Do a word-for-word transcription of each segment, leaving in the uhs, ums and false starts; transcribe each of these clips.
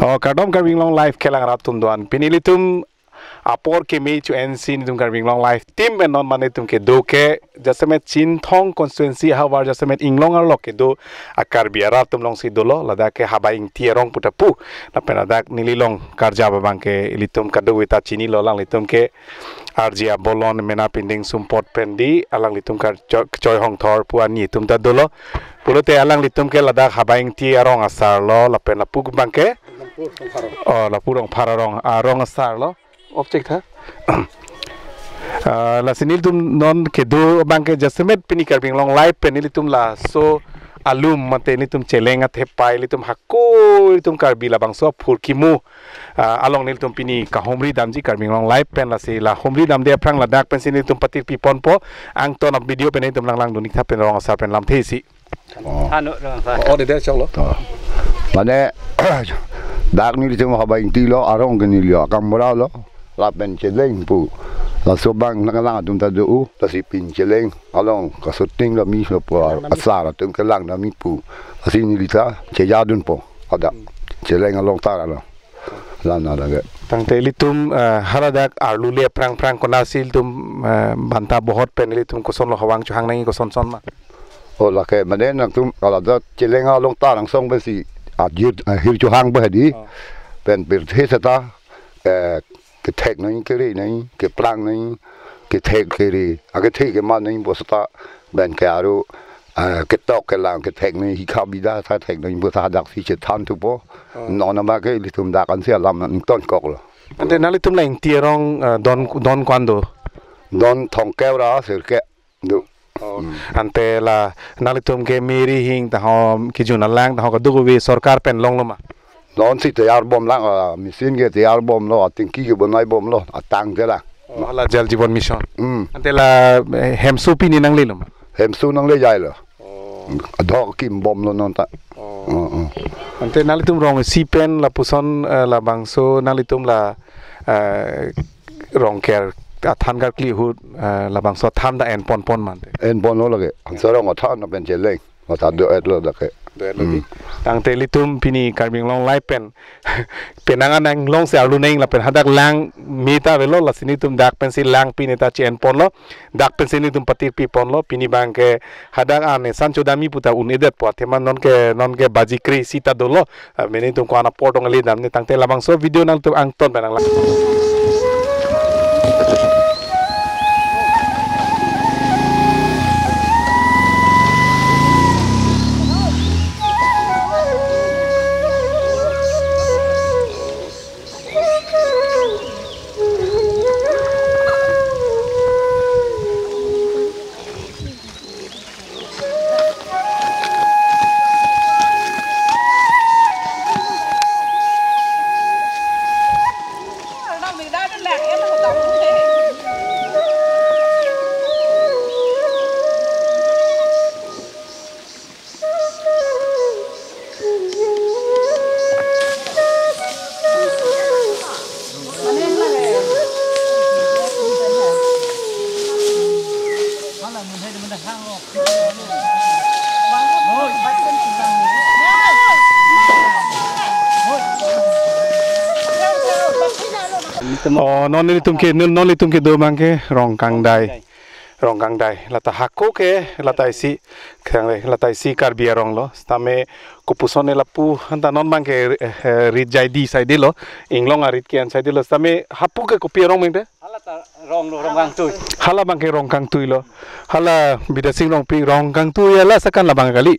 Oh, kardom Karbi Anglong Live kelang rat atum doan. Pini ilitum apor keme chu N C nelitum Karbi Anglong Live team pen non mane itum kedo ke jasemet Chinthong constituency ahavar jasemet Inglong arlo kedo a Karbi arat atum alongsi dolo, ladak ke Habai Ingti arong puta pu. Lapen ladak neli along karjap abang ke ilitum kadokave ta chinilo, alanglitum ke arje abolon mena pinding sumpot pen di, alanglitum kar cho-, choi hongthor pu ani atum ta dolo. Pulote alanglitum ke ladak Habai Ingti arong asar lo, lapen lapu abang ke, oh, lapu Rongphar arong, arong asar lo. Object ha? Ah, lasi nelitum non kedo abang ke jasemet pini Karbi Anglong Live pen nelitum laso alum mate nelitum cheleng athepai, nelitum hako, nelitum Karbi labangso aphurkimo, ah, along nelitum pini kahumri damji Karbi Anglong Live pen, lasi la humri damde aphrang ladak pensi nelitum patir piponpo, angton a video pen nelitum langlangdun ik tha pen rong asar pen lamthe isi. Oh. Hanu rong sa. Oh, dede choklo. To. Mane, dak nelitum Habai Ingti lo, arong ke neli lo, akam mura lo, lapen cheleng pu. Laso abang nanglang atum ta do, lasi pin cheleng along kasuting lo mi so pu asar atum kelang nami pu. Lasi neli ta chejadunpo. Ada cheleng along tar lo. Lana lage. Tangte ilitum, eh, haladak arlu le aphrang phrang konatsi ilitum, eh, banta bohot pen ilitum kosonlo, hawang chohang nangji koson son ma? Oh, lake mane nangtum haladak cheleng along ta angsong pensi ajut, eh, hir chohang ba hedi. Oh. Pen pirthe seta, eh, kethek nangji, kere nangji, keplang nangji, kethek kere, akethe kema nangji pu seta, pen ke aru, eh, ketok kelang kethek nangji, hikha bida ta thek nangji pu ta hadaksi chethan thupo. Oh. Non abang ke ilitum dak ansi alam nangtonkoklo. Ante nanglitum la Ingti arong, eh, don, don ko-an do? Don thomkep ra sirkep do. Oh. Hmm. Ante la nanglitum ke meri hing tahom kijun alang tahom kadokave sorkar pen longlo ma? Nonsi teyar bomlang, ah, machine ke teyar bomlo, atengki ke bonai bomlo, atang te la. Oh, la Jal Jeevan Mission. Hmm. Ante la, eh, hemso pini nanglelo ma? Hemso nanglejailo. Oh. Adhok kim bomlo non ta. Oh. Oh, oh. Ante nanglitum rong isi pen lapuson, eh, labangso nanglitum la, eh, Rongker athan karkli ahut, eh, labangso athan ta enponpon mante. Enponlo lake. Ansa rong athan pen cheleng. Mata do-etlo lake. Do-etlo di. Hmm. Tangte ilitum pini Karbi Anglong Live pen penang anang longsi arlu neng lapen hadak lang meta avelo, lasi nelitum dak pensi lang pini ta che-enponlo. Dak pensi nelitum patir piponlo, pini abang ke hadak an esan chodamji pu ta un-edetpo, athema non ke, non ke baji kre-isi ta dolo, ah, mane nelitum ko-an apor tong kali damne, tangte labangso video nangtum angton pen nanglang. Oh, non nelitum ke, non nelitum kedo abang ke Rongkangdai. Rongkangdai, lata hako ke, lata isi, khangle, lata isi Karbi arong lo. Sitame kopuson ne lapu, anta non abangke, eh, rit Jaidi saidelo, Inglong arit ke-an saidelo. Sitame hapu ke kopi arong mengte? Hala ta Rong lo, Rongkangtui. Hala abangke Rongkangtui lo. Hala Bidya Sing Rongpi Rongkangtui hala sakan labang kali.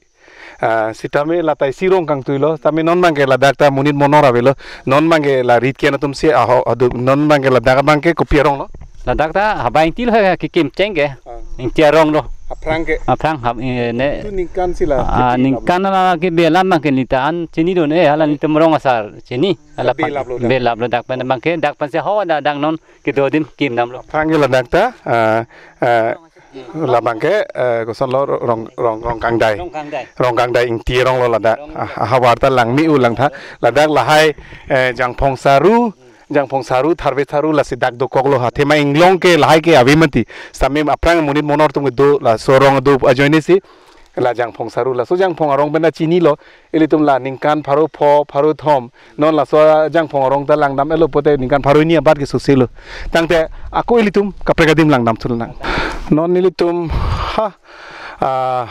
Ah, sitame lata isi Rongkangtui lo, sitame non abangke ladak ta monit monor avelo, non abangke la rit ke-an atum si aho, adu, non abangke ladak abangke kopi arong lo? Ladak ta Habai Ingti lo he, kekim cheng ke. Ah. Ingti arong lo. Aphrang ke? Aphrang hab, eh, ne. Itu ningkan si la, ah, kekim ningkan la ke belam abangke nelitum an chinidun, eh, hala nelitum rong asar chini. Hala belap lo dak. Belap lo dak pen abangke, dak pen si ho dak, dak non kedo adim kim damlo. Aphrang ke ladak ta, ah, ah, labangke, eh, koson lo Rong, Rong, Rongkangdai. Rongkangdai. Rongkangdai Ingti arong lo ladak. Rong. Ah, havar ta langme-u langtha. Ladak lahai, eh, Jangphong Saru, Jangphong Saru, Tharve Saru lasi dak dokok lo ha. Athema Inglong ke lahai ke ave mati. Sitame aphrang monit monor atum kedo laso arong do ajoine si. La Jangphong Saru, laso Jangphong arong pen ta chinilo, ilitum la ningkan pharo pho, pharo thom. Non laso Jangphong arong ta langdam-etlo pote ningkan pharo hini abat ke soselo. Tangte ako ilitum kaprek adim langdam thulnang. Non ilitum ha, ah,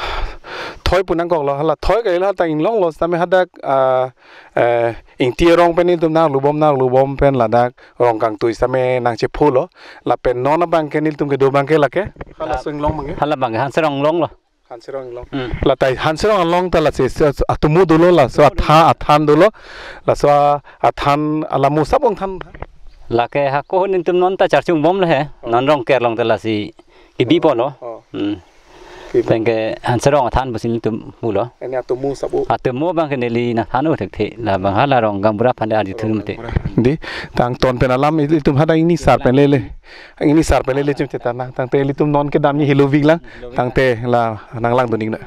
thoi pu nangkoklo, hala thoi ke hala ta Inglong lo, sitame hadak, ah, eh, Ingti arong pen ilitum nanglubom, nanglubom pen ladak Rongkangtui sitame nangchephulo. Lapen non abangke nelitum kedo abangke lake. Hala, la, laso Inglong abangke. Hala abangke Hanserong Inglong lo. Hanserong Inglong. Hmm. Lata Hanserong Inglong ta lasi, si, atomo dolo laso atha, athan dolo. Laso athan alamo sabong than. Lake hako nelitum non ta charchungbom le he. Oh. Non Rongker along ta lasi kebipo lo. Oh. Hmm. Kebi. Penke Hanserong athan pusi nelitum pulo. Ini atomo sabo. Atomo abangke neli nangthan-o thekthe. Labang hala Rongkang bura aphan ta arju thu mate. Di, tangton pen alam ilitum hadak ingni sar pen lele. Ingni sar pen lele chim chetan nang, tangte ilitum non kedam ni helo vik lang, tangte la nanglangdun iknoi.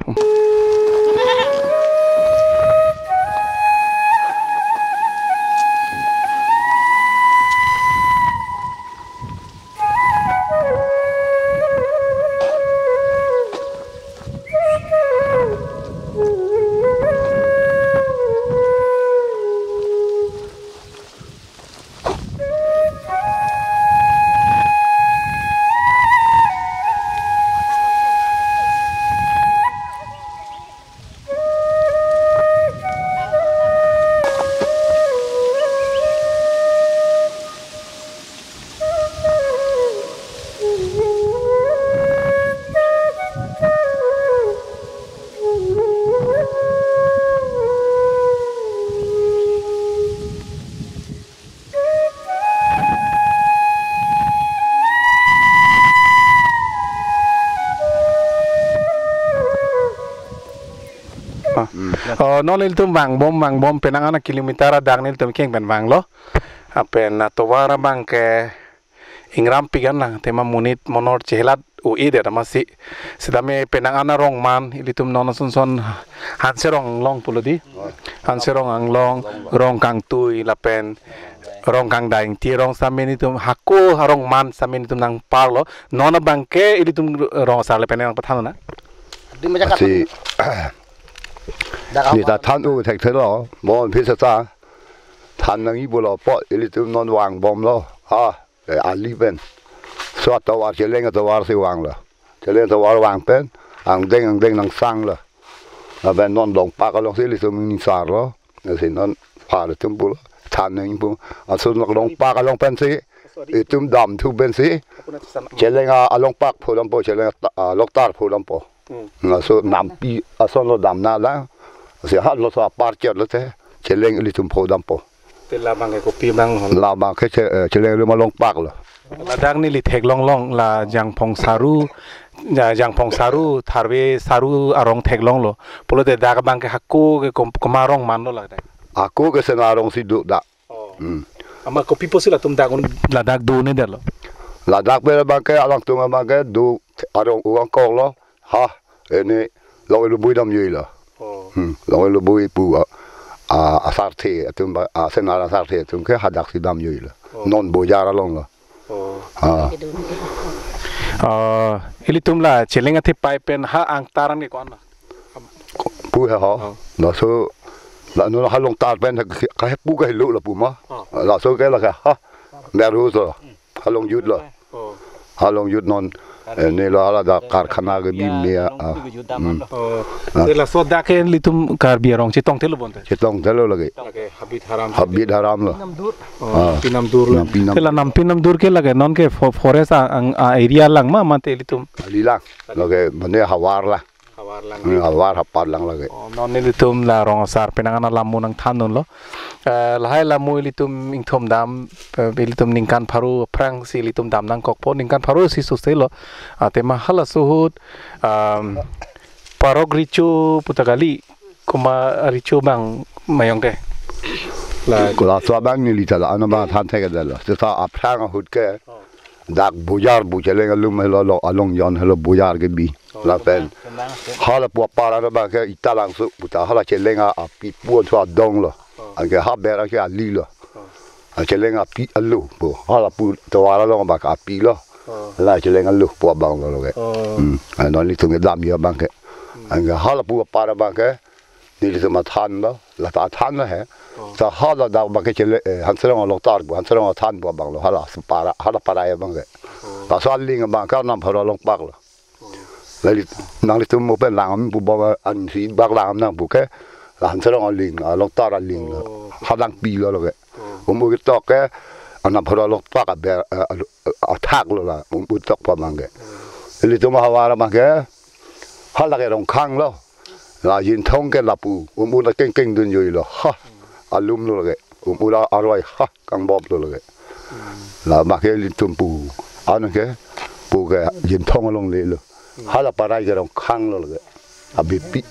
Ah. Hmm. Oh, non ilitum vangbom, vangbom penang an kilometer adak nelitum keng pen vanglo. Lapen atovar abangke ingram pigan lang, athema monit monor chehelat-o-edet amatsi. Sitame penang an arong man, ilitum non ason son Hanserong Inglong pulo di. Hanserong Inglong, Rongkangtui lapen Rongkangdai Ingti arong sitame nelitum hako arong man sitame nelitum nangparlo. Non abangke ilitum rong asar le pen nangpathan na. Di macam si, dak di ta than-o thekthelo, mo phi sa ta than nangji pulo po ilitum non vangbomlo. Ha. Eh, ali pen. So atovar Cheleng atovar si vanglo. Cheleng atovar vang pen, angdeng angdeng nangsanglo. Lapen non Longpak along si ilitum ingni sarlo. Lasi non phar atum pulo. Than nangji pu. Ason Longpak along pensi itum damthu pensi. Cheleng a-, alongpak pho dampo, Cheleng a-, aloktar pho dampo. Hmm. Laso nampi ason lo damnang. Si ha laso apar chot lote Cheleng ilitum pho dampo. Te labang ke kopi abang hon? Labang ke che-, eh, Cheleng ilitum alongpak lo. Ladak neli theklong long la Jangphong Saru, ja-, Jangphong Saru, Tharve Saru arong theklonglo. Pulote dak abangke hako ke kom-, komat arong manlo ladak? Hako ke Sena arong si do dak. Oh. Hmm. Amat kopi pusi latum dak un ladak do-un-edetlo? Ladak pen abangke alangtum abangke do arong uang koklo. Ha, ini Long Ilubui damjuilo. Oh. Hmm, Long Ilubui pu, ah, ah, asarthe atum ba, ah, Sena asarthe atum ke hadak si damjuilo. Oh. Non bojar alonglo. Oh. Ah. Ah, ilitum la Cheleng athe pai pen ha angtar an ke ko-an lo? Pu he ho. Oh. Laso, la non ha longtar pen ka he pu kahelo lapu ma. Oh. Laso ke la ka ha. Merhu so. Hmm. Ha longjutlo. Oh. Ha longjut non. Eh, ne lo hala dak karkhana kebi me, ah, hmm. Oh, Ah. Te laso dak ke ilitum Karbi arong chetongthelo bonta. Chetongthelo lake. Lake Habit Haram. Habit Haram lo. Oh, Ah. Nampi Namdur lo. Nampi Nam- Te la nampi namdur ke lake non ke fo-, forest a, ang, a area lang ma, mate ilitum. Kali lang. Lake mane havar lang. Havar lang. Hmm, havar hapar lang lake. Oh, non ilitum la rong asar penang ana lamu nangthandunlo. Eh, lahai lamu ilitum ingthum dam, eh, ilitum ningkan pharo aphrangsi ilitum dam nangkokpo, ningkan pharo si sustelo. Atema halaso ahut, um, Parok Recho puta kali, komat Recho abang ma yong te. La Laso abang neli ta la-an abang than thekthedetlo. Seta aphrang ahut ke Oh. dak bojar pu cheleng alum helo lo, along jon helo bojar kebi. Oh, Lapen. Hala pu apar abang ke Italangso puta hala cheleng a api pu thu adong lo. Oh. Anke ha ber ke ali lo. Oh. A cheleng api alo pu. Hala pu tovar along abang ke api lo. Oh. La cheleng alo pu abang lo lo ke. Oh. Hmm. Ano ilitum kedam ya abang ke. Hmm. Anke hala pu apar abang ke nelitum athanlo. La ta athanlo he. Oh. Ta hala dak abang ke chele, eh, Hanserong along tar pu, Hanserong athan pu abang lo. Hala separa, hala para ya abang ke. Oh. Laso aling abang ke Arnam Pharo along pak lo. Lali nanglitum mo pen lang am pu ba an si bak lang am nang pu ke la Hanserong aling, along tar aling lo. Oh. Halang pi lo lo ke. Oh. Umbu ketok ke Arnam Pharo along pak aber, eh, alo-, eh, athak lo la. Umbu tok pa abang ke. Oh. Ilitum havar abang ke hala ke Rongkhang lo. La Jinthong ke lapu. Umbu na kengkeng dun joi lo. Ha. Alum lo ke. Umbu la arwai ha. Kangbom lo lake. Hmm. La abang ke ilitum pu. Ano ke pu ke Jinthong along le lo. Hmm. Hala parai ke Rongkhang lo lake. Abipi.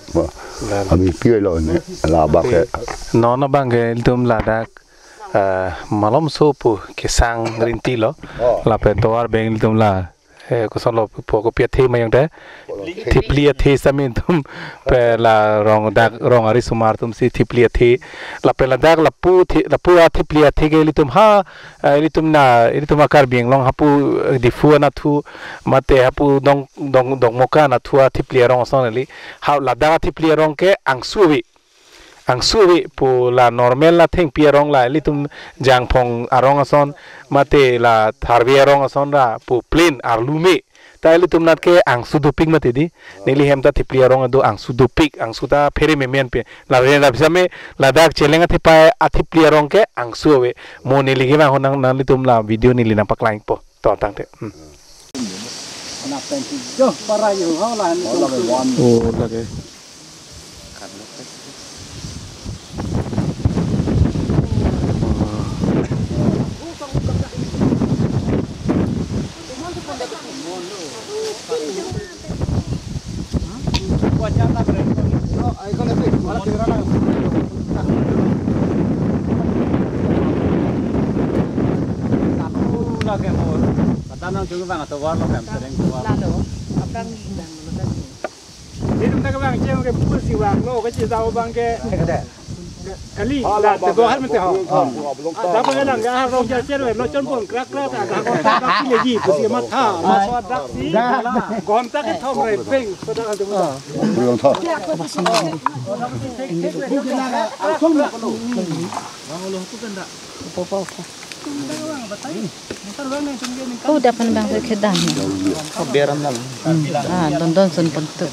Lalo. Abipi lo ne. La abang ke. Non abang ke ilitum ladak, eh, malomso pu kesang rinti lo. Oh. Lapen tovar abang ilitum la Eh, kosonlo pu kopi athe ma yong te. Thipli athe sami atum pe la rong dak rong arisomar atum si thipli athe. Lapen ladak lapu thi-, lapu athipli athe ke ilitum ha, eh, ilitum na, ilitum a Karbi Anglong hapu, eh, Diphu anatthu, mate hapu Dong, Dong, Dongmoka anatthu athipli arong ason kali. Ha ladak athipli arong ke angsu ave. Angsu ave pu la normal la thengpi arong la ilitum Jangphong arong ason mate la Tharve arong ason ra pu plain arlu me. Ta ilitum nat ke angsu dopik mati di. Neli hem ta thipli arong do angsu dopik, angsu ta phere memen pe. La re la bisa me ladak cheleng athepai athipli arong ke angsu ave. Mo neli ke ma honang nanglitum la video neli nangpaklangpo. To tangte. Hmm. Anak pensi jo para yo ho la ni. Oh, lake. Lalo, aphrang ni. Nelitum ta kevang chem ke pu si vanglo, kachesong abang ke. Kali, la, te bo har mete ho. Dak abang lang, ya, rong jar cher ve, lo chon pon, krak, krak, ta, dak ko, dak si le ji, pusi matha, ma so dak si, gonta kethom re, peng, so dak tu. Belum tha. Oh, dak pen abang ke kedam. Beram lang. Hmm. Ah, don don sun pon tu.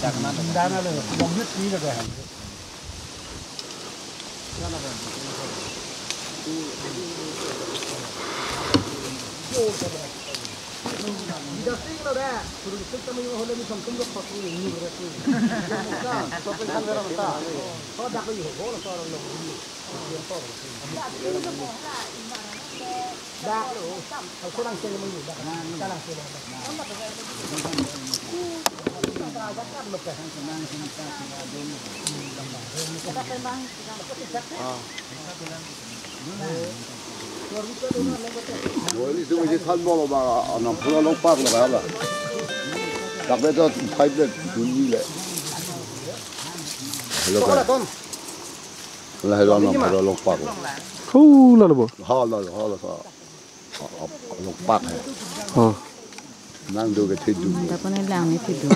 Wali tu mesti than bolo ba, anam pura long park lo ba. Tak betul five betul bunyi le. Hello kan. Lah hello anam pura long park lo. Hu, lalu bo. Ha, lalu, ha, lalu. Along park hai. Oh. Nang do ke thedu. Manda pun lang ni thedu.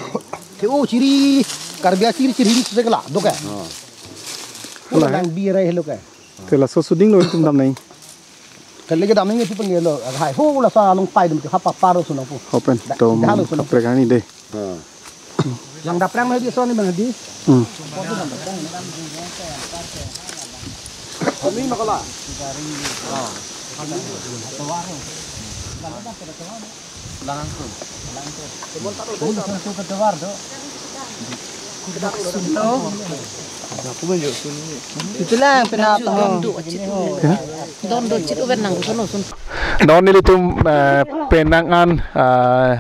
Theo chiri, Karbi chiri chiri ni sekala do ke. Oh. Nang bi rai hello ke. Te laso suding lo ilitum dam nai. Kali kedam nangji pu pengen lo, hai ho la sa along pai dum ti hap apar lo sunang pu. Open. Da, tom da lo sunang. Kaprek ani dei. Yang daprang na di so ni bang di. Hmm. Kami makola. Itulang pina tong. Don do chit uben nang sono sun. Non nelitum, eh, penang an, eh,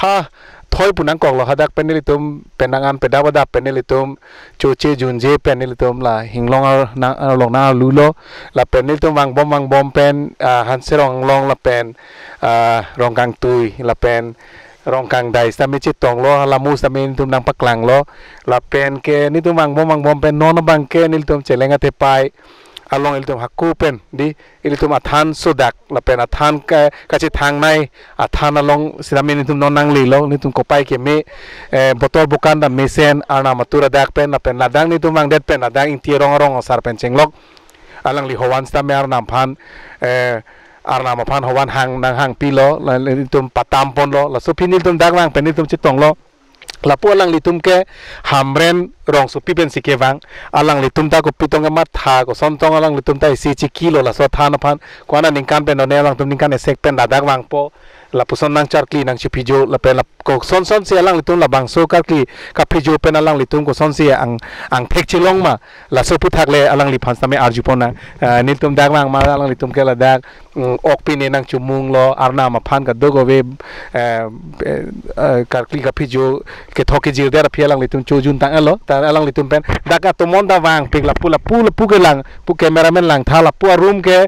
ha thoi pu nangkoklo, hadak pen nelitum penang an pedap adap pen nelitum choche junje pen nelitum la Hinglong ar-, na, arlong nanglulo, lapen nelitum vangbom vangbom pen, ah, Hanserong Anglong lapen, ah, Rongkangtui lapen Rongkangdai sitame chetonglo, halamu sitame nelitum nangpaklanglo, lapen ke nelitum vangbom vangbom pen non abang ke nelitum Cheleng Athepai along ilitum hako pen di ilitum athan sodak lapen athan ka, kachethang nai athan along sitame nelitum non nanglelo, nelitum kopai keme, eh, botor bokan ta mesen, arnam atur adak pen lapen ladak nelitum vangdet pen ladak Ingti arong arong asar pen chenglok alangli hovan sitame arnam aphan, eh, arnam aphan hovan hang nanghangpilo, la nelitum patam ponlo, laso aphi nelitum dak vang pen nelitum chetonglo. Lapu alanglitum ke Hamren rongsopi pensi kevang. Alanglitum ta kopi tong kematha, koson tong alanglitum ta isi chikilo laso athan aphan. Ko-an aningkan pen one alangtum ningkan esek pen ladak vangpo. Lapuson nangkarkli nangchiphijo lapen lap-, koson sonsi alanglitum labangso karkli kaphijo pen alanglitum kosonsi ang, angthek chelong ma. Laso aphuthak le alangliphan sitame arjupon nang. Eh, nelitum dak vang ma alanglitum ke ladak mm, ok pine nangchomunglo, arnam aphan kadokave, eh, eh, eh, karkli kaphijo kethok kejirdet aphi alanglitum chojuntanglo, ta alanglitum pen dak atomon ta vangpik lapu, lapu, lapu kelang, pu cameraman langtha lapu arum ke,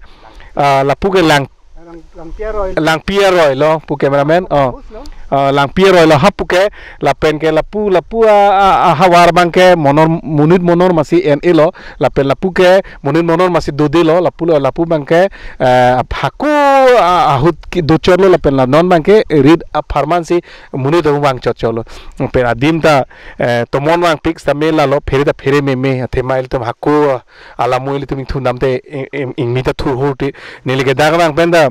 ah, lapu kelang, Lang, Langpi aroi. Langpi aroilo, pu cameraman, oh. Bus lo. Ah, Langpi aroilo, hapu ke, lapen ke lapu, lapu a, a, ahavar abang ke monor, monit monor masi en-elo, lapen lapu ke monit monor masi dodelo, lapu lo, lapu abang ke, eh, hako, ah, ahut ke dochotlo lapen la non abang ke rit apharman si monit vang chotchotlo. Pen adim ta, eh, tomon vangpik sitame lalo phere ta phere meme, athema ilitum hako, ah, alamu ilitum ingthundam te ing, ing, ingmi ta thurhur te, neli ke dak vang pen ta,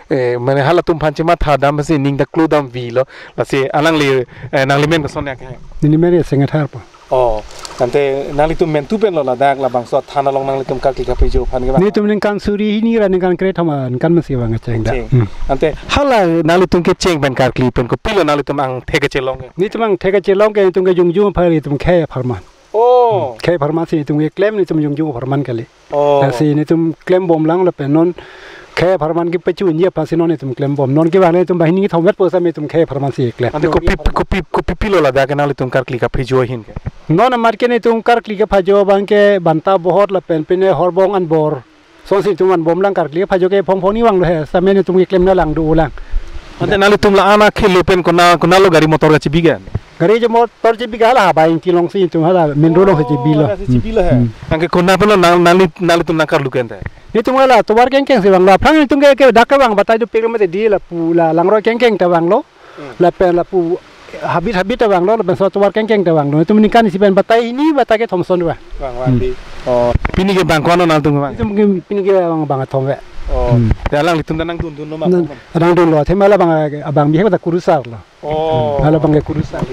eh, mane halatum aphan chematha damsi ning ta klodam vilo. Lasi alangli, eh, nanglimen koson ya ke? Nelimen Seng Athar po. Oh, ante nanglitum mentu pen lo ladak labangso athan along nanglitum karkli kaphijo aphan kevang? Nelitum ningkan suri hini ra ningkan krethom aningkan masi vang cheng dak. Cheng. Hmm. Ante hala nanglitum kecheng pen karkli pen kopilo nanglitum angthek kechelong ke? Nelitum angthek kechelong ke nelitum ke jongjong aphan nelitum khei apharman. Oh. Khei apharman si nelitum keklem nelitum jongjong apharman kali. Oh. Lasi nelitum klembomlang lapen non khei apharman kepachunji aphansi non nelitum klembom. Non kevang nelitum banghini kethom vet po sitame nelitum khei apharman si klem. Ante kopi, kopi, kopi pilo ladak ke nanglitum karkli kaphijo ahin ke? Non amat ke nelitum karkli kaphijo abang ke banta bohot lapen pine horbong anbor. Sonsi nelitum vangbomlang karkli kaphijo ke phong phong ni vanglo he. Sitame nelitum keklem nanglang dolang. Ante nanglitum la-an akhelo pen kona, konalo gari motor kachebi ke? Gari je motor chebi ke hala Habai Ingti alongsi nelitum hala main road alongsi chebilo. Oh, hala si chebilo he. Hmm. Anke kona pen lo nang, nangli, nanglitum nangkarlu ke ante? Nelitum hala tovar kengkeng si vanglo. Aphrang nelitum ke, ke dak kevang batai dopik mate di lapu la langroi kengkeng ta vanglo. Hmm. Lapen lapu habit habit ta vanglo, lapen so tovar kengkeng ta vanglo. Nelitum ningkan isi pen batai hini batai kethom ason vang. Vang, vang. Hmm. Di. Oh, pini ke bang ko-an nanglitum vang? Nelitum ke pini ke vang, vang kethom ve. Oh. Hmm. Ya alanglitum ta nangdundunlo ma? Nang, nangdunlo. Athema la abang, abang bihek ta kurusarlo. Oh. Hala abang ke kurusar.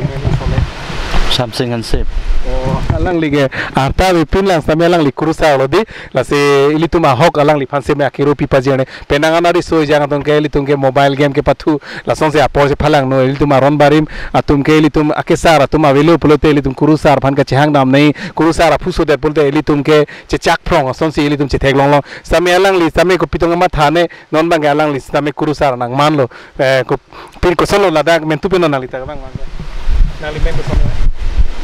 Samsing Hansip. Oh, alangli ke arta avepin lang sitame alangli kurusarlo di. Lasi ilitum ahok alangliphan sitame akero pi pajirne. Penang an ariso ejang atum ke ilitum ke mobile game kepathu. Lasonsi apor si phalangno, ilitum aron barim atum ke ilitum akesar atum avelo pulote ilitum kurusar aphan kachehang damnei, kurusar aphu sodet pulote ilitum ke chechak phrong asonsi ilitum chetheklonglong. Sitame alangli sitame kopi tong kemathane, non abang ke alangli sitame kurusar nangmanlo. Eh, ko pin kosonlo ladak mentu pen non nangli ta kevang vang ke? Nangli men kosonlo?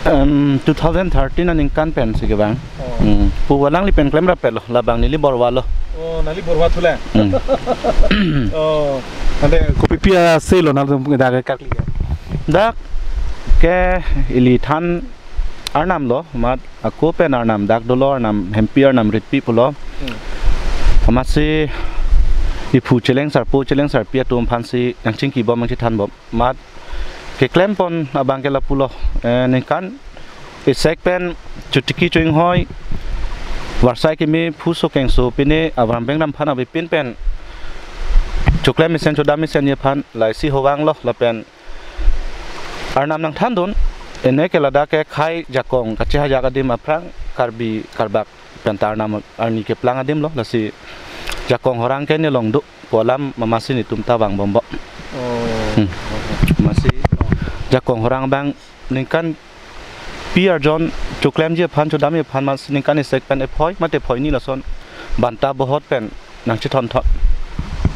Em, two thousand thirteen aningkan pensi kevang. Oh. Hmm. Pu alangli pen klem rapetlo, labang neli borwa lo. Oh, nangli borwa thulang? Hmm. Oh, ante kopi pi aselo nangtum dak karkli ke? Dak ke ili than arnam lo, mat ako pen arnam dak dolo, arnam hempi arnam ritpi pulo. Hmm. Amatsi iphu cheleng sarpo cheleng sarpi atum aphansi nangchingkibom nangchethanbom. Mat keklempon abang ke lapulo, eh, ningkan isek pen chotiki choinghoi, varsai keme phu so kengso pine Abraham Bengram aphan avepin pen Choklem mesen chodam mesenji aphan la isi hovanglo lapen Arnam nangthandun, ene ke ladak ke khei jakong kachehajak adim aphrang Karbi Karbak penta Arnam arni keplang adimlo, lasi jakong horang ke ne along do pu alam mamasi netum ta vangbomlo. Oh. Hmm. Masi jakong horang abang ningkan pi arjon choklemji aphan chodamji aphan masi ningkan isek pen ephoi mate ephoi ni lason banta bohot pen nangchethonthon.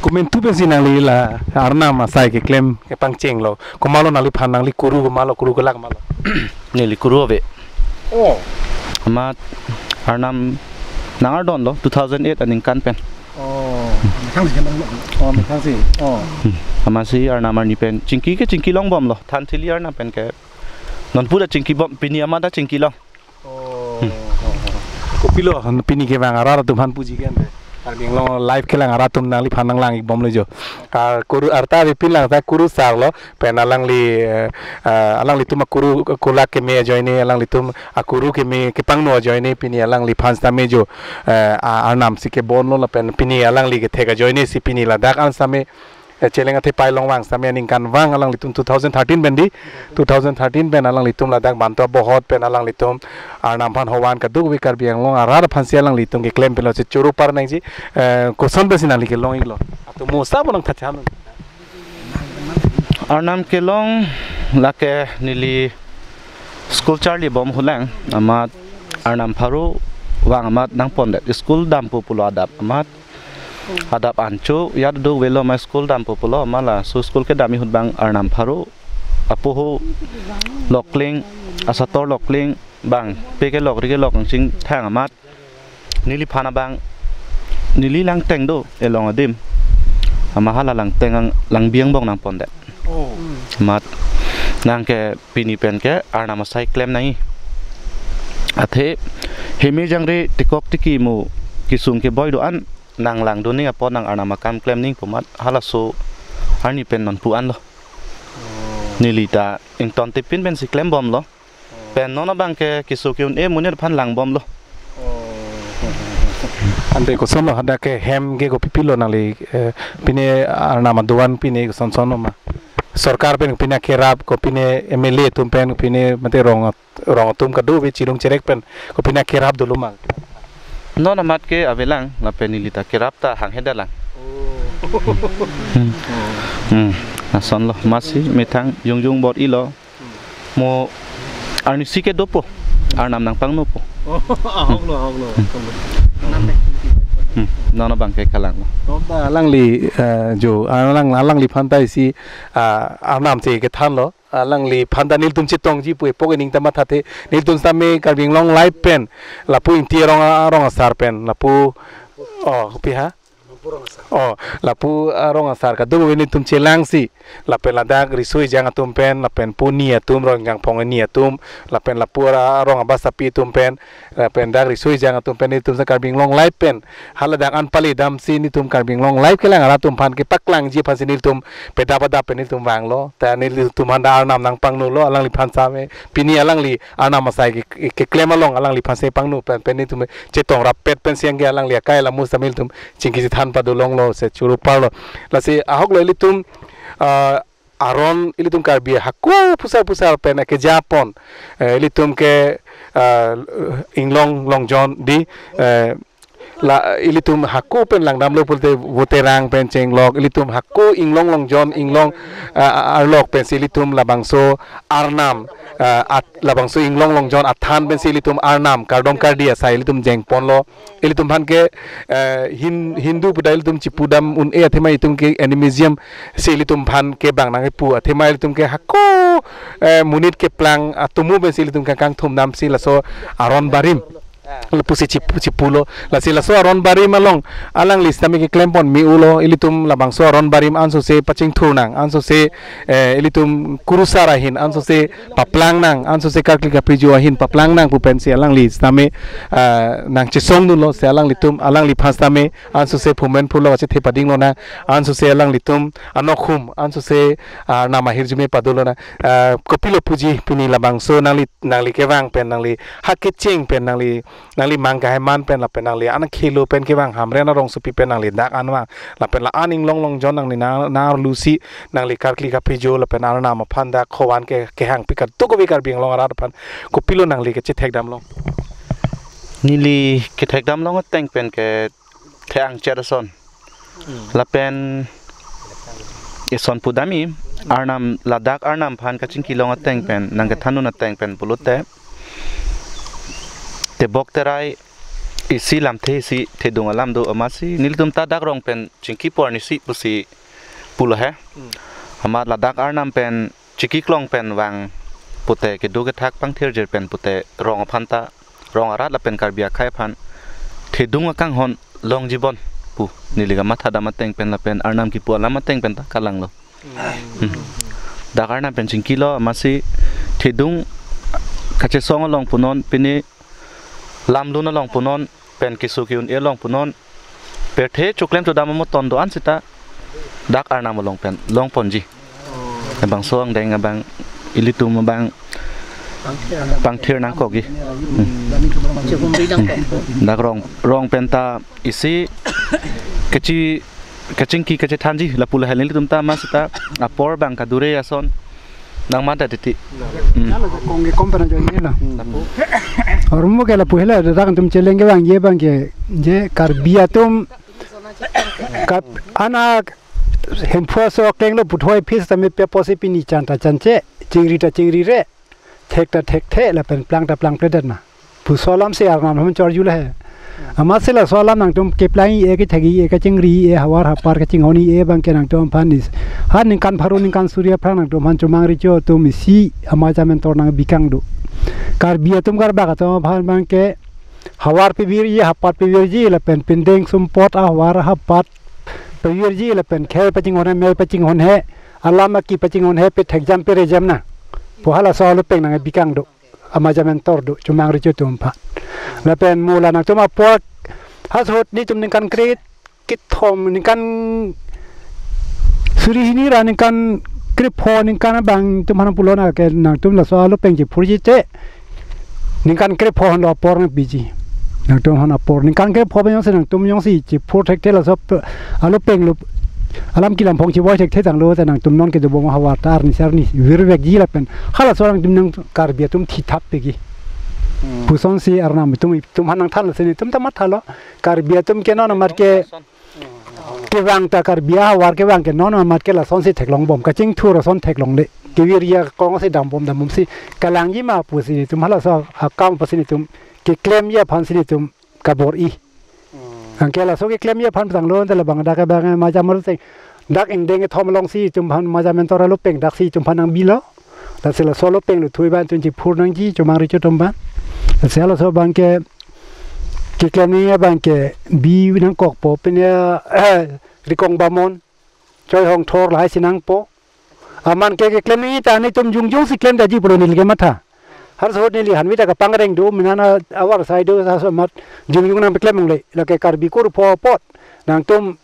Komantu pensi nangli la Arnam asai keklem kepangchenglo? Komatlo nangliphan, nangli kuru komatlo, kuru kelak komatlo? Neli kuru ave. Oh. Amat Arnam nang-ardonlo two thousand eight aningkan pen. Oh. Methang si, oh, methang si. Oh. Hmm. Amatsi Arnam arni pen chingki ke chingki longbomlo. Thanthili Arnam pen ke non pu ta chingkibom, pini amat ta chingkilong. Oh. Hmm. Kopilo pini kevang arat atum aphan puji ke ante? Karbi Anglong Live kelang arat atum nangliphan nanglang ikbomlo jo. Ar kuru arta avepin lang ta kuru sarlo, pen alangli, eh, eh, alanglitum akuru kelak keme ajoine, alanglitum akuru keme kepangno ajoine pini alangliphan sitame jo, eh, a-, Arnam si kebonlo lapen pini alangli kethek ajoine si pini ladak an sitame, eh, cheleng athepai longvang sitame aningkanvang alanglitum two thousand thirteen pen di, two thousand thirteen pen alanglitum ladak banta bohot pen alanglitum Arnam aphan hovan kadokave Karbi Anglong arat aphansi alanglitum keklem pilo si choro par nangji, eh, koson pensi nangli kelong iklo? Atum mo sabo nangtha cham. Arnam kelong lake neli school charlibom hulang amat Arnam pharo vang amat nangpondet school dampo pulo adap amat. Adap ancho ya do velo ma school dampo pulo amat laso school kedam ahut abang Arnam pharo apoho lokling asator lokling bang pe kelok ri kelok angching thang amat neliphan abang neli langteng do elong adim amat hala langteng ang langbiang bong nangpondet. Oh. Amat nang ke pini pen ke Arnam asai klem nangji. Athe heme jangre tekok tiki mo kesung keboi do-an nang langdun ning apot nang Arnam akam klem ning pu amat halaso arni pen non pu anlo. Oh. Neli ta ingtontipin pensi klembomlo. Pen non abang ke keso ke-un-e monit aphan langbomlo. Oh. Ante kosonlo hadak ke hem ke kopipilo nangli, eh, pine Arnam aduan pine kosonson ma? Sorkar pen pine kerap ko pine M L A atum pen pine mate rong rong atum kadokave chirung cherek pen ko pine kerap dolo ma? Non amat ke avelang lapen neli ta kerap ta hanghe detlang. Oh. Hmm. Hmm. Asonlo masi methang jongjong bor-ilo. Mo arnisi ke dopo, Arnam nangpangnopo. Oh, ahoklo, ahoklo. Hmm, non abang ke kalanglo. Tom ta alangli, eh, jo, alang, alangliphan ta isi, ah, Arnam si kethanlo. Alangliphan ta nelitum chetongji pu epok ening ta mathathe. Nelitum sitame Karbi Anglong Live pen lapu Ingti arong, arong asar pen lapu, oh, pi ha? Oh, lapu arong asar kadokave nelitum chelangsi lapen ladak riso ejang atum pen lapen pu ni atum, Ronjang Phongo ni atum, lapen lapu ara-, arong abasapi atum pen, lapen dak riso ejang atum pen nelitum sa Karbi Anglong Live pen haladak an pale damsi nelitum Karbi Anglong Live kelang arat atum aphan kepaklangji aphansi nelitum pedap adap pen nelitum vanglo. Ta nelitum aphan ta Arnam nangpangnolo, alangliphan sitame pini alangli Arnam asai ke, ke, keklem along alangliphan si pangno pen pen nelitum chetong rappet pensi angke alangli akai lamus ta nelitum chingki chethan padolonglo, se choro parlo. Lasi ahoklo ilitum, ah, aron ilitum Karbi hako pusar pusar pen akejapon, eh, ilitum ke, ah, inglong longjon di, eh, la ilitum hako pen langdamlo pulote voterang pen chenglok, ilitum hako inglong longjon inglong, ah, arlok pensi ilitum labangso Arnam, ah, at, labangso inglong longjon athan pensi ilitum Arnam kardom kardi asai ilitum jengponlo. Ilitum aphan ke, eh, Hin-, Hindu pu ta ilitum chipudam un-e athema itum ke animism si ilitum aphan ke bang nangpu athema ilitum ke hako, eh, monit keplang atomo pensi ilitum ke kangthum damsi laso aron barim lapusi chipu, chipulo. Lasi laso aron barim along alangli sitame keklempon me-ulo, ilitum labangso aron barim ansose pachingthur nang, ansose, eh, ilitum kurusar ahin ansose paplang nang, ansose karkli kaprijo ahin paplang nang pu pensi alangli sitame, ah, nangchesongdunlo, se alanglitum, alangliphan sitame ansose phumen phulok achethe padinglonang, ansose alanglitum anokhum, ansose, ah, Arnam ahirjume padolonang, ah, kopilo puji pini labangso nangli, nangli kevang pen nangli hak kecheng pen nangli nangli mang kahai man pen lapen nangli an khelo pen kevang Hamren arongsopi pen nangli dak an vang lapen la an inglong longjon nangli nang nang arlusi nangli karkli kaphejo lapen Arnam aphan dak kovan ke kehangpi kadokave Karbi Anglong arat aphan kopilo nangli kechethekdam long? Neli kethekdam long ateng pen ke the-ang chet ason. Lapen ison pudamji, Arnam ladak Arnam aphan kachingki long ateng pen nangkethandun ateng pen pulote tebok terai isi lamthe isi thedung alam do amatsi nelitum ta dak rong pen chingki por nisi pusi pulo he. Amat ladak Arnam pen chingki klong pen vang pute kedo kethak pangthirjir pen pute rong aphan ta rong arat lapen Karbi akhei aphan thedung akanghon longji bon pu neli kamathadam ateng pen lapen Arnam kipu alam ateng pen ta kalanglo. Hmm. Dak Arnam pen chingkilo amatsi thedung kachesong along punon pine lamlun along punon pen keso ke-un-e along punon pirthe choklem chodam amo ton do-an sita dak Arnam along pen longponji. Labangso angdeng abang ilitum abang pangthir nangkokji. Hmm. Dak rong rong pen ta isi kechi kachingki kachethanji lapu lahai ilitum ta amat sita apor abang kadure ason nang mata titi. Hmm. Kong ke kom pen ajo ini lah. Ormo ke lapu hela dak atum cheleng kevangji abang ke je Karbi atum kap anak hemphu aso klenglo puthoi phis tame pe posi pini chan ta chanche, chingri ta chingrire, thek ta thekthe lapen plang ta plangpledet na. Puso alamsi Arnam atum chorjulo he. Amatsi laso alam nangtum keplang-e kethek-e kachingri-e havar hapar kachinghon-e abang ke nangtum aphan isi. Ha ningkan pharo ningkan suri aphrang nangtum aphan chomang recho atum isi Amaja Mentor nangbi kangdo. Karbi atum Karbak atum aphan abang ke havar pevirji hapat pevirji lapen pindeng sumpot ahavar hapat pevirji lapen khei pachinghon he mei pachinghon he alam aki pachinghon he pethekjam perejam na. Pu halaso alupeng nangbi kangdo. Amaja Mentor do chomang recho atum aphan. Lapen mo la nangtum apor hasot nelitum ningkan kre kethom ningkan suri hini ra ningkan krepho ningkan abang atum aphan pulo na ke nangtum laso alupeng chephurji te ningkan krepho henlo apor nangpiji. Nangtum aphan apor ningkan krepho pen jongsi nangtum jongsi chephur thekthe laso alupeng lo alam kelam phong chevoi thekthe tanglo te nangtum non kedobom havar ta arni si arni virvekji lapen halaso nangtum nang Karbi atum thithap pegi. Hmm. Pusonsi Arnam atum atum aphan nangthanlo si nelitum ta mathalo. Karbi atum ke non amat ke kevang ta Karbi ahavar kevang ke non amat ke lasonsi theklongbom kachingthur ason theklongle. Kevirji akong si dambom dambomsi kalangji ma pusi nelitum halaso akam pusi nelitum keklemji aphansi nelitum kabor-i. Anke laso keklemji aphan tanglo te labang dak abang Amaja Mentor teng dak ingdeng kethom alongsi nelitum aphan Amaja Mentor alupeng daksi nelitum aphan nangbilo. Lasi laso alupeng lo thui abang nelitum chephur nangji chomang recho atum aphan. Lasi halaso abang ke keklemji abang ke bi nangkokpo pine Rikong Bamon, Choi Hongthor lahai si nangpo. Amat ke keklem nangji ta nelitum jongjongsi klem daji pulo neli kematha. Halaso ahut neli hanvi ta kapangreng do minan avar sai do halaso amat jongjong nangpeklem longle. Lake Karbi kur pho apot nangtum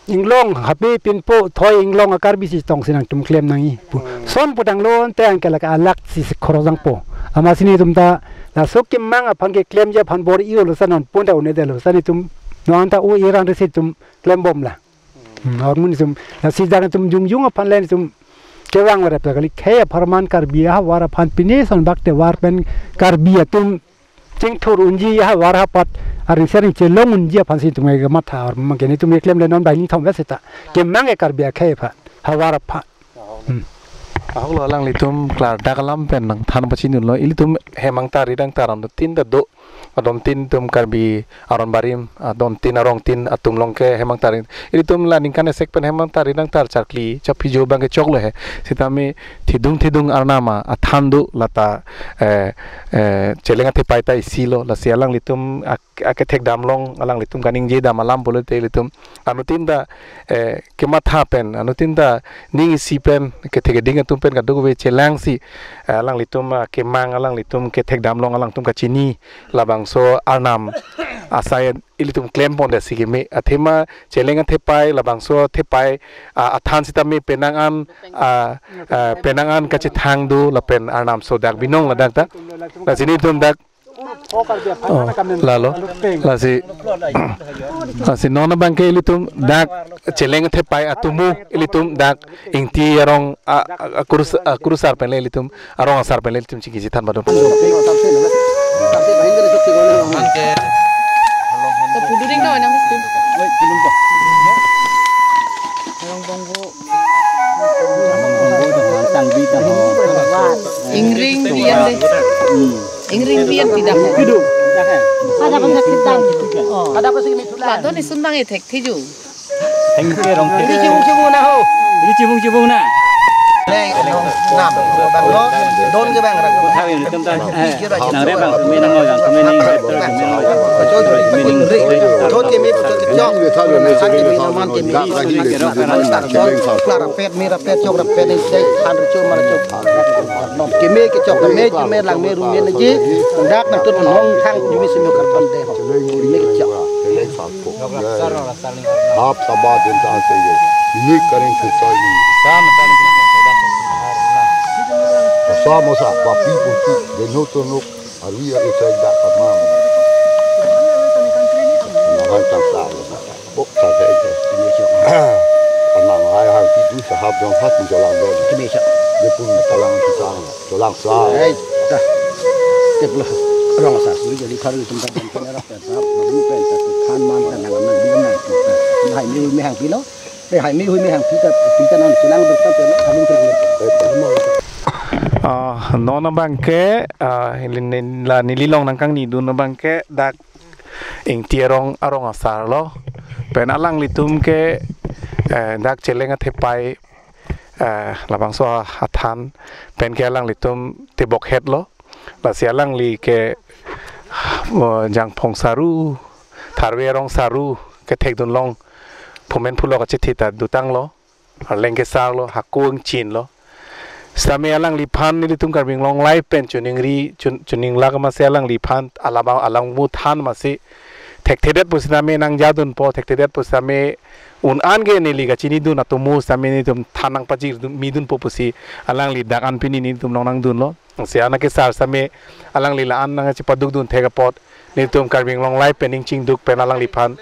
inglong hape pinpo thoi inglong a-Karbi si tongsi nangtum klem nangji pu. Son pu tanglo te anke lake alak si si khorosang po. Amatsi nelitum ta laso kemang aphan keklemji aphan bor-ilo sa non pun ta un-edetlo sa nelitum non ta o-e rang resi nelitum klembomlang. Hmm, amonit atum, lasi dak atum jongjong aphan le atum kevang varap ta kali khei apharman Karbi ahavar aphan pine son bak te var pen Karbi atum chingthur unji ahavar hapat aring sering chelong unji aphansi nelitum kematha amat ke nelitum keklemle non bai nithom ve seta. Kemang ke Karbi akhei aphan havar aphan. Hmm. Ahok lo alanglitum klardak alam pen nangthan pachinilo ilitum hemang tari dang taram do tin ta do. Adon tin atum Karbi aron barim, adon tin arong tin atum along ke hemang tari. Ilitum la ningkan esek pen hemang tari nangtar charkli, chaphijo abang ke choklo he. Sitame thedung thedung Arnam athan do lata, eh, eh, cheleng athepai ta isi lo, lasi alanglitum ak-, akethekdam along, alanglitum kaningjedam alam pulote ilitum anuttin ta, eh, kematha pen, anuttin ta ning isi pen, kethek keding atum pen kadokave chelangsi, eh, alanglitum, ah, kemang alanglitum kethekdam along alangtum kachini labangso Arnam asai ilitum klempon dasi keme. Athema cheleng athepai labangso athepai, ah, athan sitame penang an, ah, ah, penang an kachethang do lapen Arnam so dak binong ladak ta. Lasi nelitum dak Oh, lalo. Lasi, lasi non abangke ilitum dak Cheleng Thepai atomo ilitum dak Ingti arong a, a, a, kurus, a, kurusar pen le ilitum arong asar pen le ilitum chingki chethan padun. To puduring daw nang. Ingring bian de. Ingring bian tidak. Ada pun sedang. Oh. Ada pun sedang. Ladon isun bang ethek thiju. Hengke rong. Ini cibung-cibung na ho. Ini cibung-cibung na. Leng, nam, bang lo, don ke bang. Kutha yang hitam ta. Nang re bang, kami nang lo yang kami nang. Kacau tu, kami nang. Thot keme, thot kecok. Sang keme, naman keme. Klar pet, mera pet, cok pet ni, sei, han recho, mara chok. Nom keme, kecok keme, keme lang me, rung me na ji. Dak nang tut nong thang, jumi simi karpan de ho. Keme kecok. Hap taba din ta se ye. Ini kering se sai ni. Sa mo sa, papi puti, deno to nok, arwi ari sai dak kamam. Nahan tang sa. Bok sa sai se. Anang hai hang pitu sahap dong hat ni jolang dong. Keme sa. Dia pun talang pisang, jolang sa. Hei, dah. Tep lah. Rong sa, suri jadi kharu tempat dan kena rap dan rap, baru pen sa, than man kan, nang nang dia nang. Hai mi hui mi hang pilo. Eh, hai mi hui mi hang pita, pita nang tulang berkat ya, alung tulang. Ah, non abangke, ah, la neli long nangkangnidun abangke dak Ingti arong, arong asar lo. Pen alanglitum ke, eh, dak Cheleng Thepai, eh, labangso athan pen ke alanglitum tebok het lo. Lasi alangli ke, mo, Jangphong Saru, Tharve arong Saru kethekdun long phumen phulok achithi ta dutang lo. Arleng kesar lo, hako ingchin lo. Sitame alangliphan nelitum Karbi Anglong Live pen choningri, chon-, choninglak masi alangliphan alabang alangmu than masi thekthedet pusitame nangjadunpo, thekthedet pusitame un-an ke neli kachinidun atomo sitame nelitum than nangpajir dun, midunpo pusi alangli dak an pini nelitum long nangdun lo. Si anak kesar sitame alangli la-an nangchepadukdun thek apot nelitum Karbi Anglong Live pen ning chingduk pen alangliphan,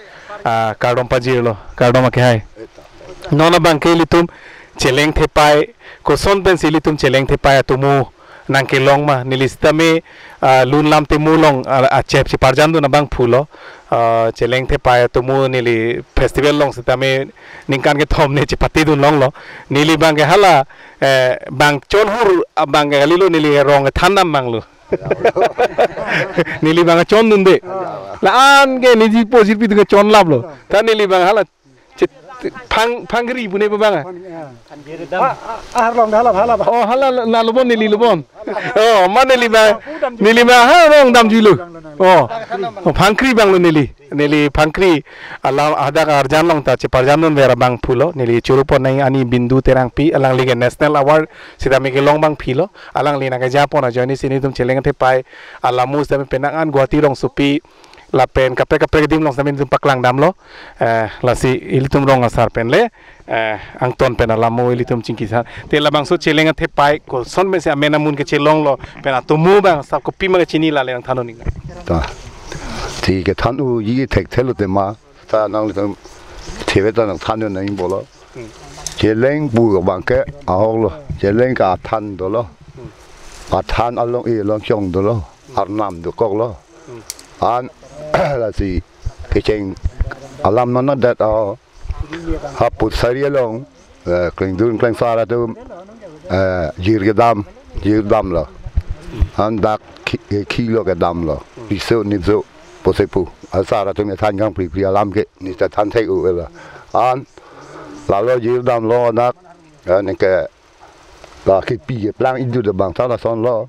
ah, kardom pajir lo, kardom ake hai. Non abangke ilitum Cheleng Thepai, koson pensi ilitum Cheleng Thepai atomo nangkelong ma, neli sitame, ah, lun lam temu long, ah, achep cheparjandun abang phu lo, ah, Cheleng Thepai atomo neli festival long sitame ningkan kethom ne chepatidun long lo, neli abangke hala, eh, bang chonhur, ah, abangke kali lo neli rong than nam mang lo. Neli abang chondunde. La-an ke niji po jirpi tu ke chonlap lo. Ta neli abang hala che-, phang, phangri pune abang. Ah, ah, ah, harlong hala, hala. Oh, hala la, la lobon neli lobon. Oh, ma neli abang, neli abang ha rong damjuilo. Oh. Oh, phangri abang lo neli. Neli phangri alam hadak arjan long ta cheparjandun vera abang phu lo. Neli churu pon nang ani Bindu Terangpi, alangli ke National Award sitame kelong abang phi lo. Alangli nangkejapon ajoine si nelitum Cheleng Thepai alamu sitame penang an Guwahati rongsopi lapen kaprek kaprek adim long sitame nelitum paklang damlo. Eh, lasi ilitum rong asar pen le, eh, angton pen alamu ilitum chingki san. Te labangso Cheleng Thepai koson pensi amen amun kechelong lo pen atomo abang sa kopima kechini lale nangthan un-e. Ta. Ti kethan unji thekthelo tema. Ta nang theve ta nangthan un-e nang bolo. Cheleng pu abangke ahok lo. Cheleng ke athan dolo. Athan along e long chong dolo. Arnam dokok lo. An lasi kecheng alam nana dat a haput sari along, eh, klengdun klengsar atum, eh, jir kedam, jir damlo. An dak khi, khi lo kedamlo. Riso nimso pusi pu. Asar atum ethan kangpripri alam ke neli ta than thek u-e lo. An lalo jir damlo dak, eh, neke la kepi keplang idu de bang ta lason lo.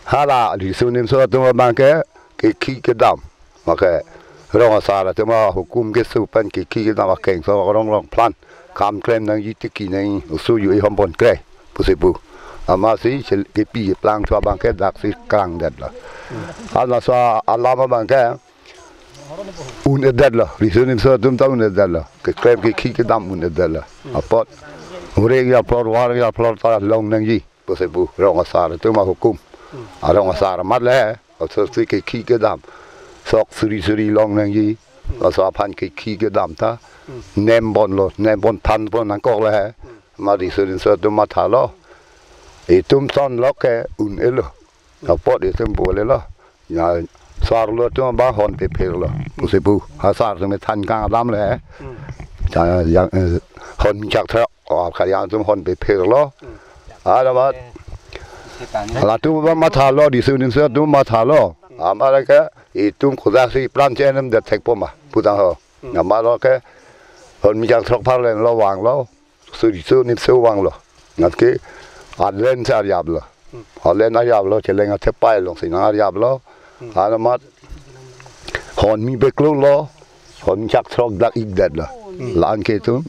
Hala riso nimso atum abangke kekhi kedam. Make rong asar atum ahukum keso pen kekhi kedam akeng so rong rong plan. Kam klem nangji tiki nang usu yu ihom pon kre pusi pu. Amatsi chel-, kepi keplang thu abangke daksi kangdetlo. Hala so alam abangke un-edetlo. Riso nimso atum ta un-edetlo. Keklem kekhi kedam un-edetlo. Apot hure ya plor war ya plor ta long nangji. Pusi pu rong asar atum ahukum. Arong asar amat le. Laso si kekhi kedam. Sok suri suri long nangji. Laso aphan kekhi kedam ta. Nem ponlo, nem pon than pon nangkok le he. Mari suri so tu mathalo. Itum son lo ke un-elo. Apot itum bolelo. Ya, sar lo tu ba hon pe phir lo. Pusi pu. Ha sar tu me than kang adam le he. Ta yang, eh, hon chak thra. Oh, kalian tum hon pe phir lo. Ada mat. Latum ba mathalo, di sunin se tum mathalo. Amar ke itum kodak si plan chenem det thek poma. Putang ho. Amar ke hon mi chak throk phar len lo vanglo. Su di su nip su vanglo. Ngat ke adlen sa ariap lo. Adlen ariap lo, cheleng athepai long si nang ariap lo. Ada mat. Hon mi beklo lo. Hon mi chak throk dak ik det lo. Lan ke tum.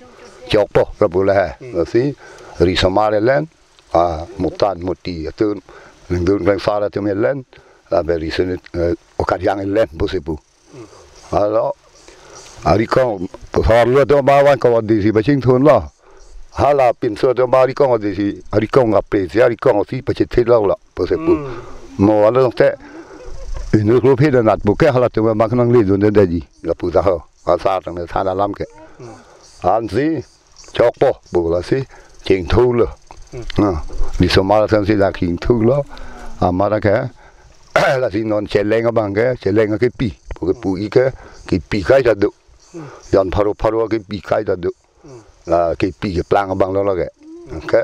Chokpo, rabu le he. Lasi, risomar elen. Ah, mutan muti atum. Lengdun lengsar atum elen. Labe risun, eh, okat yang elen, pusi pu. Alo. Ari kong, sar lo tu ba van ko di si baching thun lo. Hala pinso tu ba ari kong di si, ari kong ape si, ari kong si pachit thit lo lo, pusi pu. Mo alo te, inu klo phe dan at buke hala tu ba mak nang le dun de ji, lapu ta ho. Asar tang le than alam ke. Ansi, chokpo, bu lasi, chingthu lo. Na, di somar than si dak chingthu lo. Amar ke, lasi non cheleng abang ke, cheleng kepi, bu kepu ik ke, kepi kai ta do. Jan pharo pharo kepi kai ta do. La kepi keplang abang lo lage. Ke,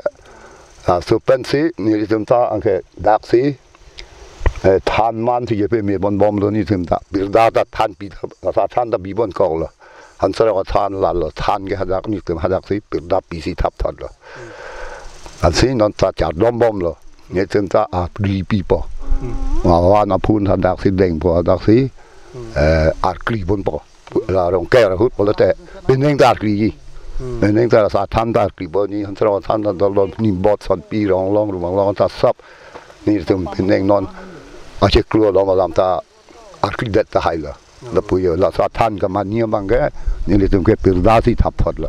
laso pensi, nelitum ta, angke, dak si, eh, than man si je pe me pon bom lo nelitum ta. Birda ta than pi ta, sa than ta bi pon kok lo. Han sar ko than la lo, than ke hadak nelitum hadak si, birda pi si thap thot lo. Ansi non ta char dom bom lo. Nelitum ta apri pipo. Awan aphun hadak si dengpo, hadak si, eh, arkli ponpo. La rong ke ra hut polo te. Beneng ta arkli ji. Beneng ta sa than ta arkli bo ni han sar than ta dol dol ni bot son pi rong long rumang long ta sap. Nelitum beneng non. Ache klo long alam ta arkli det ta hai la. Lapu yo la sa than ka mani abang ke. Nelitum ke birda si thap thot la.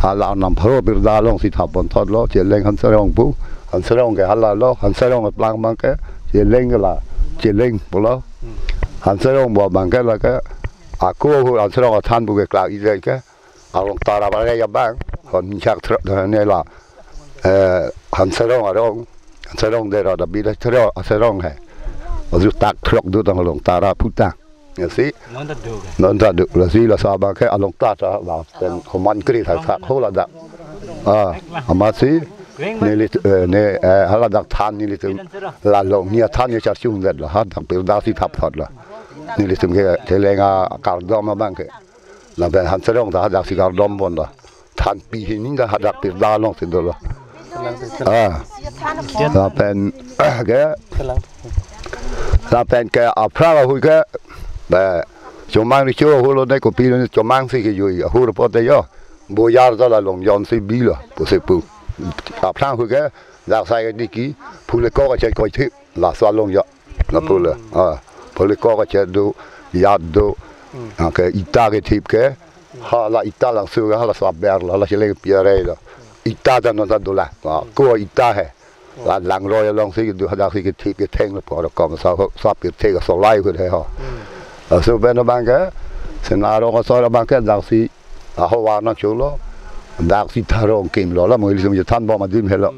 Hala nam pharo birda long si thap pon thot lo. Cheleng han sar pu. Han sar ke hala lo. Han sar plang abang ke. Cheleng ke la. Cheleng polo. Han sar bo abang ke la ke. Ako hu han sar than bu ke kla ijai ke. Along tara bare ya bang. Hon chak throk ne la. Eh, han sar arong. Han sar de ra da bi da throk, han sar he. Ozu tak throk du tang along tara putang. Ya si. Non ta do ke. Non ta do. Lasi lasa abang ke along tara la pen homan kri thak thak ho ladak. Ah, amat si. Neli, eh, ne, eh, hala dak than nelitum. La long ni than ni char chung det la hadak birda si thap thot la. Nelitum ke cheleng akardom abang ke. Lapen han sar ta hadak si kardom pon lo. Than pi hini ta hadak birda long si dolo. Ah. Lapen ke. Lapen ke aphrang ahui ke. Be, chomang ri cho ahulo ne kopi ne chomang si ke jui ahur pote yo. Bojar ta la long jon si bi lo. Pusi pu. Aphrang ahui ke. Dak sai ke diki. Phule ko ka chai koi thi. Laso along yo. Lapu le. Ah, phule ko ka che do, yat do. Ah, ke ita kethip ke. Hala ita langsu ke, hala sa ber lo, hala cheleng pi are lo. Ita ta non ta do la. Ah, ko ita he. La lang roi along si do hadak si kethip ketheng lo por kom sa ho, sa pirthe ka solai ko he ho. Laso pen abang ke. Sena rong asor abang ke dak si. Aho warna chulo. Dak si tharong kim lo la mo ili sum je than bom adim he lo.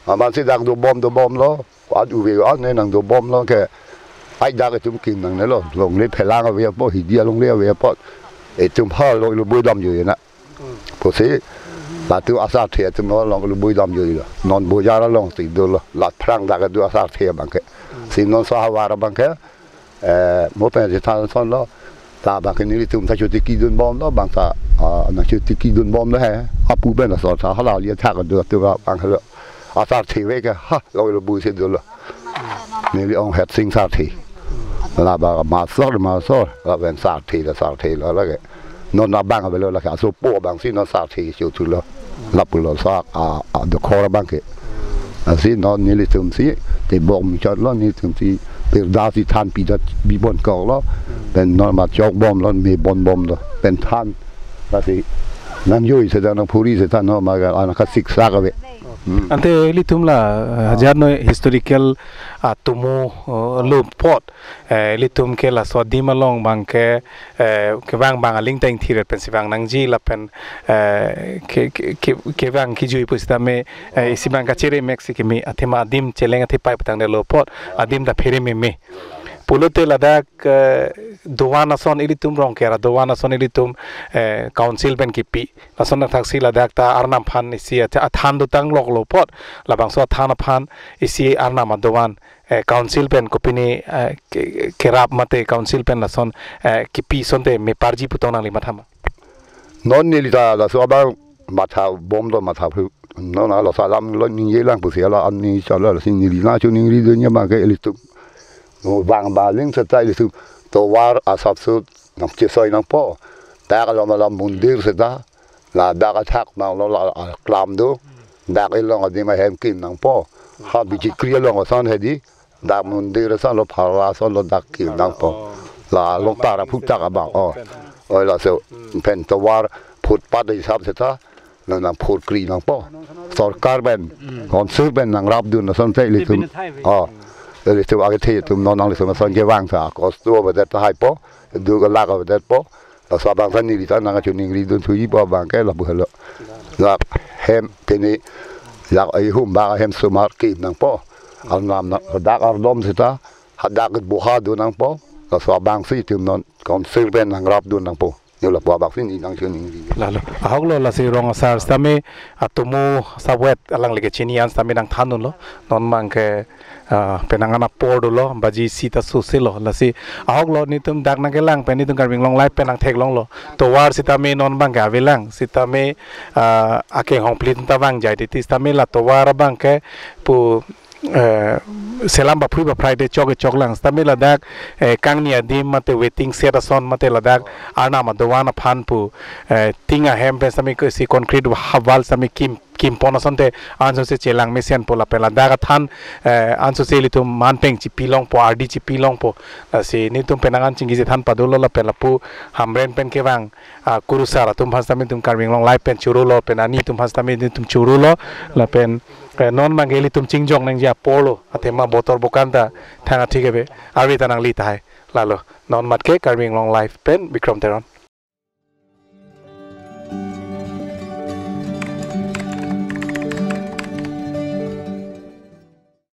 Aman si dak do bom do bom lo. Ko ad uve an ne nang do bom lo ke. Ai dak itum kim nangne lo. Longle phelang ave po, hidi longle ave po. Itum ha lo lo bui dam jo na. Pusi. Latum asar the itum lo long lo bui dam jo lo. Non bojar along si dolo. La phrang dak do asar the abang ke. Si non sa havar abang ke. Eh, mo pen si than son lo. Ta abang ke nelitum ta chuti kidun bom lo, bang ta, ah, nang chuti kidun bom lo he. Apu pen asor ta hala li thak do tu abang lo. Asar the ve ke ha, lo lo bu si dolo. Neli ong het sing sar the. La ba masor masor, lapen sar the la sar the lo la ke. Non abang avelo la ke, aso po abang si non sar the chu thu lo. Lapu lo sa, a, a, dokhor abang ke. Asi non nelitum si, te bom chot lo nelitum si, birda si than pi dat bi pon kok lo. Pen non ma chok bom lo, me pon bom lo. Pen than, lasi, Nangjoi seta, nangphuri seta, no, ma ga, ana ka siksa kave. Hmm. Ante ilitum la, eh, hajar no historical atomo, eh, lo apot, eh, ilitum ke laso adim along abang ke, eh, kevang abang aling ta ingthir pensi vang nangji lapen, eh, ke, ke, ke, kevang kejui pusitame, eh, isi abang kachere mek si keme, athema adim cheleng athepai putangdetlo apot, adim ta phere meme. Pulote ladak, eh, dovan ason ilitum Rongker adovan ason ilitum, eh, council pen kipi. Lason athaksi ladak ta arnam aphan isi atha-, athan dotang loklo apot, labangso athan aphan isi arnam adovan, eh, council pen kopine, eh, ke-, kerap mate council pen lason, eh, kipi asonte meparji pu tong nangli mathama? Non neli ta laso abang matha bom do, matha phu. Non laso alam lo ningjelang pusi la an ni chala si neli nangchiningri dunji abang ke ilitum. No abang baling seta ilitum tovar asapso nangchesoi nangpo. Dak alom alom mondir seta. Ladak athak nanglo la, ah, klam do. Dak ilong adim ahem kim nangpo. Ha bijikri along ason hedi. Dak mondir ason lo, pharla ason lo, dak kim nangpo. La long para phutak abang, oh. Oi laso. Pen tovar footpath hisap seta. Nang nangphurkri nangpo. Sorkar pen, council pen nangrapdun asonte ilitum. Oh. Ilitum akethe atum non nanglitum ason kevang ta kosto avedet tahai po. Duk lak avedetpo. Laso abang ta neli ta nangchiningri dun thuji po abang ke lapu helo. Dak hem pini, dak ihum abang hem sumar kim nangpo. Arnam nang, dak arlom seta, hadak boha do nangpo. Laso abang si itum non council pen nangrapdun nangpo. Yo lapu abang si neli nangchiningri. Lalo. Ahok lo lasi rong asar sitame atomo asap vet alangli kechini an sitame nangthan dunlo. Non abang ke, ah, penang an apor dolo, baji isi ta sose lo, lasi ahok lo netum dak nangkelang pen netum Karbi Anglong Live pen nangtheklonglo. Tovar sitame non abang ke avelang, sitame, ah, akenghong phli ta vangjai titi sitame la tovar abang ke pu, eh, selam baphui baphrai de chok choklang, sitame ladak, eh, kangni adim mate waiting shed ason mate ladak arnam adovan aphan pu, eh, tin ahem pen sitame ke si concrete ha wall sitame kim kimpon asonte ansose chelang mesen po lapen ladak athan, eh, ansose ilitum manpeng chipilongpo, ardi chipilongpo. Lasi netum penang an chingki chethan padolo lapen lapu Hamren pen kevang, ah, kurusar atum aphan sitame netum Karbi Anglong Live pen chorolo pen ani atum aphan sitame netum chorolo lapen, eh, non abang ke ilitum chingjong nangji apor lo athema botor bokan ta thang athik ave, arve ta nangli tahai. Lalo non amat ke Karbi Anglong Live pen Bikram Teron.